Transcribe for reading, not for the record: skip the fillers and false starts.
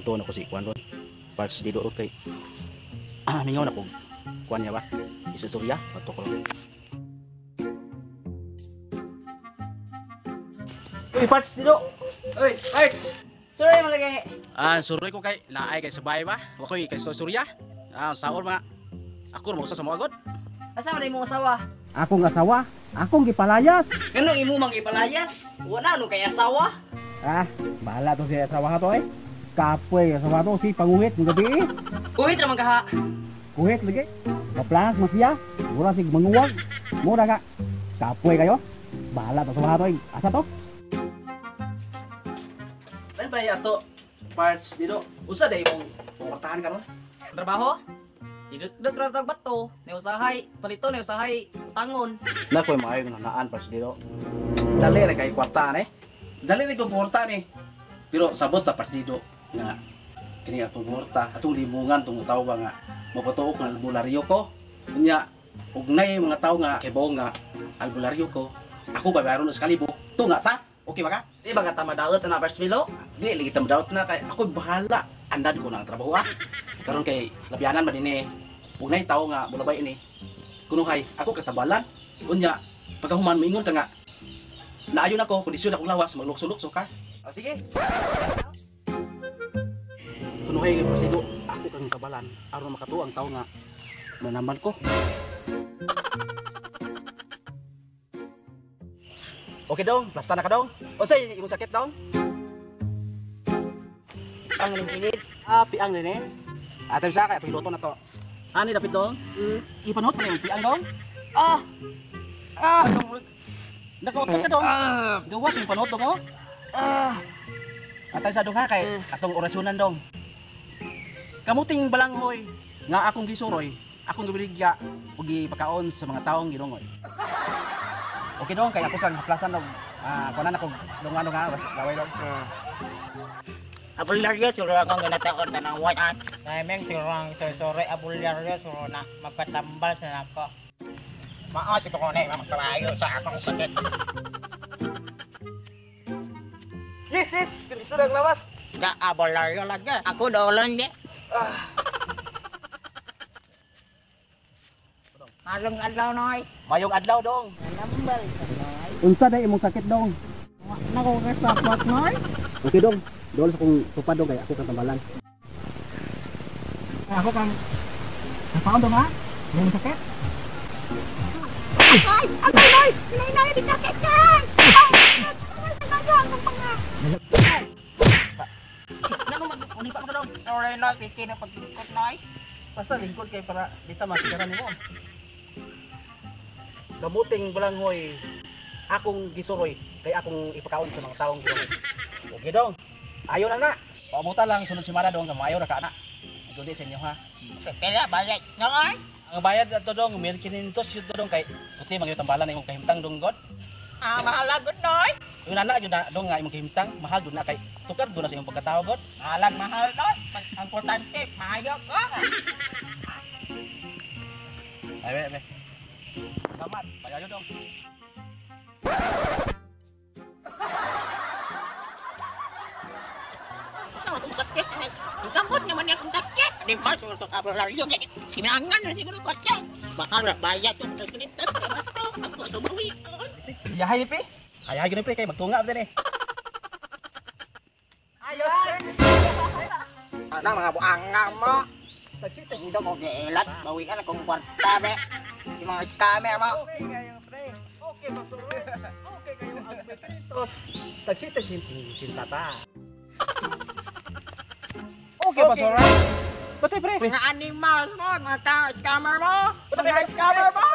Ato na ko si kuan ron. Parts dito okay. Mingaw na ko. Kuan niya ba? Istorya ato ko. Uy, parts dito. Uy, parts. Sorry man lagi. Suroy ko kay naay kay sabay ba? Wa koy kay istorya. Saor mga ako mo usa sa mga god. Asa man imong asawa? Akong asawa, akong gipalayas. Nganong imo mang gipalayas? Wala no kay asawa? Bahala to si asawa to eh. Kapoy asawa to si panguhit ng gabi. Kuhit ra man kaha. Kuhit lagi. Kaplahas man siya. Mura sig manguwag. Mura ka. Kapoy kayo. Bahala to asawa to eh. Asa to? Dahil ba ato parts dito? Usa day imong puportahan karon? Trabaho? Idugdug ra tag bato, ni usahay palito, ni usahay utangon. Nakoy maayo nga naan parts dito. Dali ra kay kwarta eh. Dali ra kay kwarta ni. Pero sabot ta parts dito nga kini atong kwarta, atong limungan tong tawo ba nga mapatuok nga albularyo ko. Unya ugnay mga tawo nga kibaw nga albularyo ko. Ako babayaron sa kalibo. Tunga ta. Okay ba ka? Di ba ka tama daot na parts Milo? Di lagi ta madaot na kay ako bahala. Andad ko na ang trabaho ah. Karon kay labyanan ba dinhi. Ugnay tawo nga mulabay ini. Kunuhay ako katabalan. Unya pagkahuman moingon ka nga naayon ako kondisyon akong lawas maglukso-lukso ka. O sige. Kunuhay presido ako kang kabalan aron makatuo ang tawo nga manaman ko. Okay dong, plasta na ka dong. Unsay imong sakit dong? Ang init. Piang nene. Ate sa kay atong luto na to. Ani dapit dong? Ipanhot man imong piang dong. Nakautod ka dong. Gawas yung panhot dong oh. Atay sa dong ha kay atong orasyonan dong. Kamuting balanghoy nga akong gisuroy, akong gibiligya ug gipakaon sa mga taong gilongoy. Okay dong, kay ako sang haplasan og kunan ako dong ano nga laway dong. Abularyo suro akong ginataon tanang wan. Naimeng suro ang sore abularyo suro na magpatambal sa nako. Mao si ko na magkabayo sa akong sakit. Yes, yes, kondisyon ang lawas. Ga abularyo lagi. Ako dolan di. Mayong adlaw noy. Mayong adlaw dong. Nambal ka noy. Unsa day imong sakit dong? Wa na ko kasapot noy. Okay dong. Dool sa kong tupad dong kay ako kang tambalan. Ako kang napaon dong ha? Imong sakit? Ay! Agay noy! Hinay-hinay di sakit kay! Ay! Ngano mag-unipa ka dong? Sorry noy, piki na paglingkod noy. Basta lingkod kay para dita masigaran nimo. Kamuting balanghoy akong gisuroy kay akong ipakaon sa mga taong gilongoy. Okay dong. Ayo lang na. Pamuta lang sunod semana dong, maayo ra ka na. Gudi sa inyo ha. Pila bayad noy? Ang bayad ato dong 1,500 yun dong kay puti man gyud tambalan imong kahimtang dong god. Mahalagon noy. Yung nana yun na dong nga imong kahimtang mahal dun na kay tukar dun na sa imong pagkatao god. Mahalag mahal noy. Ang importante maayo ko. Ay be be. Salamat, payayo dong. Akong sakit. Ang samot naman niya akong sakit. Di ba siguro sa abularyo kay kinangan na siguro ko siya. Mahal bayad ko sa kinitas bato. Ako sa bawi. Yahay pre. Ayahay gani pre kay magtunga ba din eh. Ayos. Ana mga buanga mo. Dito ko giilat, bawian akong kwarta be. Yung mga scammer mo. Okay kayo pre. Okay masuroy. Okay kayo ang petritos. Tagsita sinta ta. Okay masuroy. Batay pre. Mga animals mo, mga scammer mo. Mga scammer mo.